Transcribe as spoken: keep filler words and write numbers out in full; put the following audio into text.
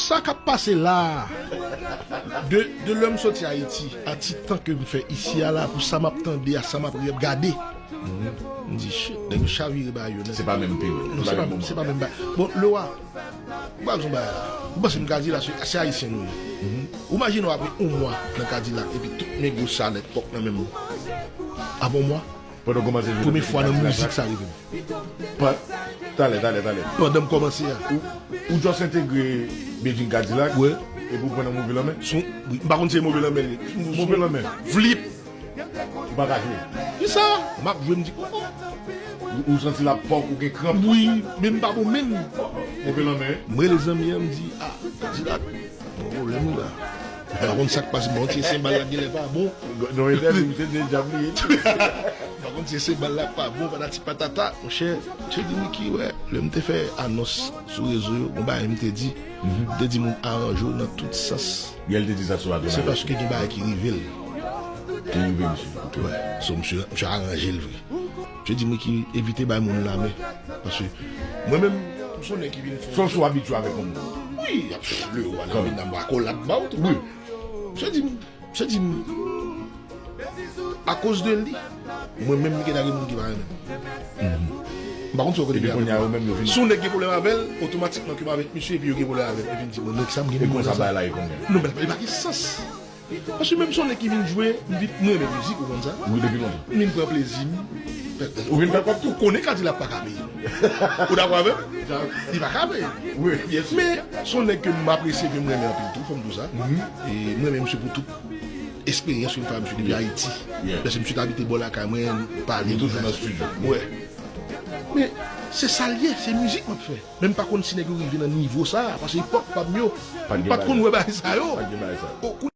Sa k ap pase la a, de, de lè m soti Ayiti a ti tan ke m fè isi a la, pou sa m ap tande a, sa m ap gade, m di, shit, nèg yo chavire ba yo nèt. Se pa menm peryòd. Non, se pa, se pa menm bagay. Bon, Lewa, m pral di yon bagay la. Ou panse m Kadilak, se, se Ayisyen nou ye. Ou imajine w apre yon mwa nan Kadilak, epi tout negosya, nèg pòk nan men m. Apre yon mwa, premye fwa nan mizik sa rive m. Talè, talè, talè. Pandan m kòmanse a. Ou, ou just entegre Bedjine Kadilak, epi ou pran nan Move Lanmen? M pa konn si se Move Lanmen li ye. Move Lanmen. Flip. Ou pa ka jwe? Kisa? M ap jwe, m di, oh, oh. Ou, ou santi l ap pòk, ou gen kranp? Wi, men m pa bon menm. Move Lanmen. M rele zanmi an, m di, ah, Kadilak, bon pwoblèm wi la. M pa konn sa k pase, m pa konn si se senbal la genlè pa bon. Non, entèvyou, se de djab li ye. M pa konn si se senbal la k pa bon, patati patata. Monchè, misye di Ricky, wè, lè m te fè anons sou rezo yo, gon bagay m te di. M te di moun aranje w nan tout sans. Yè l te di sa sou Adonai. Se paske gen bagay ki rive l. Ki rive misye. Wè, so misye, misye aranje l vre. Misye di m ki evite bay moun lamen. Paske mwen menm, m se yon nèg ki vin fè. Se yon sou abitye avèk moun. Wi, y ap Lewa nan vin nan akolad ba w tou. Wi. Misye di m, misye di m, akoz de li, mwen menm m gentan gen moun ki pa renmen m. M pa konn si w konn. Epi kounye a, yo menm yo vin. Si yon nèg gen pwoblèm avè l, otomatikman ke m avèk misye, epi yo gen pwoblèm avè m, epi m di, bon, nèg sa m gen moun nan sa. E konsa bagay la ye konnen. Non, men li pa gen sans. Paske menm si yon nèg ki vin jwe, m vin, m renmen mizik, ou konn sa. Wi, depi lontan. M vin pran plezi m. Ou vin fè kòb tou. Ou konnen Kadilak pa ka peye. Ou dakò avè m? Li pa ka peye. Wi, byen si. Men, se yon nèg ke m apresye, ke m renmen anpil tou, fò m di w sa. E m renmen misye pou tout eksperyans ke m fè ak misye depi Ayiti. Paske misye t abite bò lakay mwen, pale. Li toujou nan estidyo. Wè. Men, se sa l ye, se mizik m ap fè. Men m pa konn si nèg yo rive nan nivo sa, paske epòk pa m yo, m pa t konn wè bagay sa yo. Pa t gen bagay sa.